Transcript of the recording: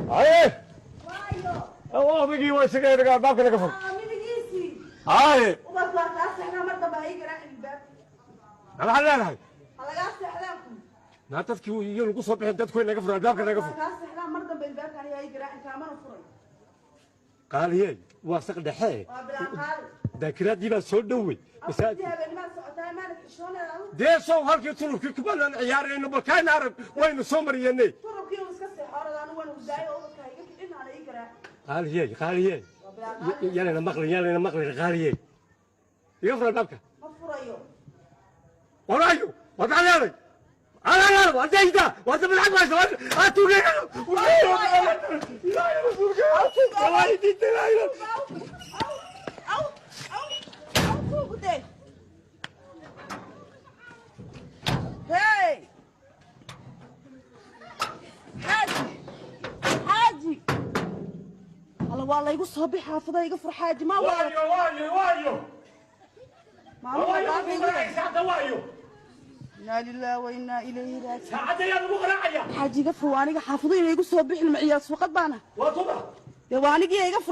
Haye, odaygii waa isaga naga albaabka naga fur. Midigiisii. Haye. Ubad waa kaa seexdaa, mar dambe ha ii garaacin albaabka. Maxaad leedahay? Ha lagaa seexdaan ku. Naa dadkii iyo lagu soo bixin, dadku naga fur albaabka, naga waa fur. Kaa seexdaan, mar dambe albaabka aniga ha ii garaacin, kaamana furay. Qaaliyey, waa saq dhexe. Waa bilaa qaali. Daakiraadii baa soo dhowey. Afartii habeenimaad socotaa, maanad xishooneed adigu. Dee sow halkii turubkii kubalan ciyaarayno, balkaana arag waynu soo mariyanay. Turubkii uu iska seexo, orad, anigu waan hurdaayo, ubadka ha iga kicin, hana ii garaacin. Qaaliyey, qaaliyey. Waa bilaa qaali. Yalayna maqlin, yalayna maqlin. Qaaliyey, iga fur albaabka. Ma furayo. Waraayo, war maxaad leedahay? Alaalaal waa dayda, waa dab lacag haysa, waa tuugay. Ilaahay rasuulka, wallahi diinta ilaahay. Aw, aw, aw, aw, tuugu dee. Hey! Xaaji, xaaji, alla waa laygu soo bix xaafada, iga fur xaaji, ma waa. Waayo, waayo, waayo. Maalmo waayo baa igu saacadda waayo. Inaa lillahi wa innaa ilayhi raajicuun. Saacadda ayaa lagu qaraacaya. Xaaji, iga fur, waa aniga, xaafado inay igu soo bixin maciyaal suuqad baana. Waa tuma? Dee waa anigii, iga fur.